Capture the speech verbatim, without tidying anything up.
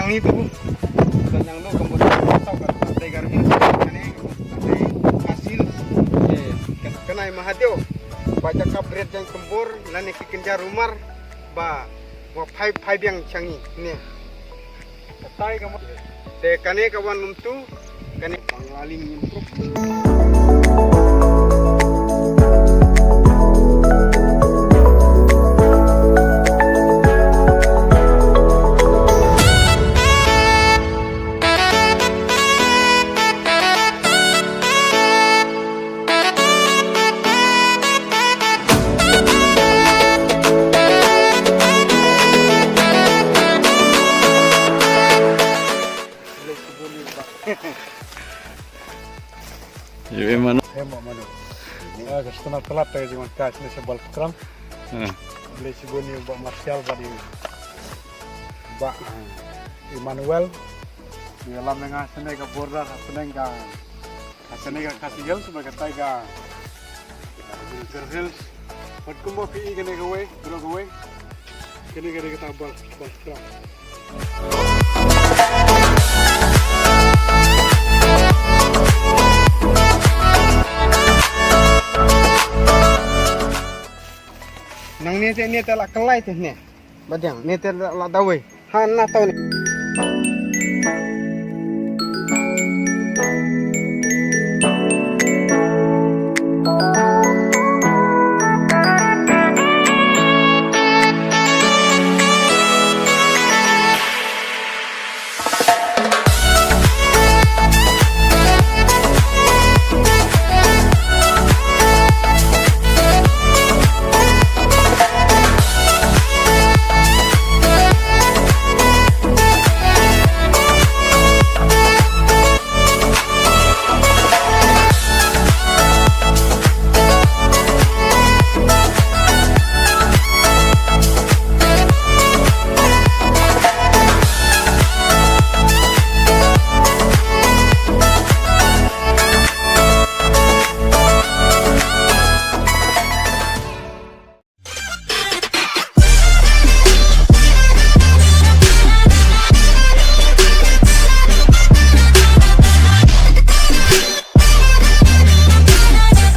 Ni tu, dan yang lo kembali tahu kan, Tiger Hill, kane, kane, hasil, eh, kan, kanai Mahadev, baca kabret yang kembur, lane ki kenjar umar, ba, wa phai, phai biang changi, ni. Katai kamu, te kane kawan num tu, kane Banglaling improve. Yo, eh, mano. Eh, Mbak Manu. Ah, ka shtuna talat ta jingwan ka sini sebal pukram. Ah. Beli sibuni Mbak Marshall bad i Mbak, ah, Emmanuel. Di lam nga sene ka border, sene ka, sene ka Khasi Hills, ba ka tai ka, ah, Gilgir Hills. Bad kumba phi i kane kawei, bro kawei. Kane ka dei kata bal, bal scrum. Nangne te ne te la kalai te ne. Ba dang ne te la, la dawei. Ha na tau ne.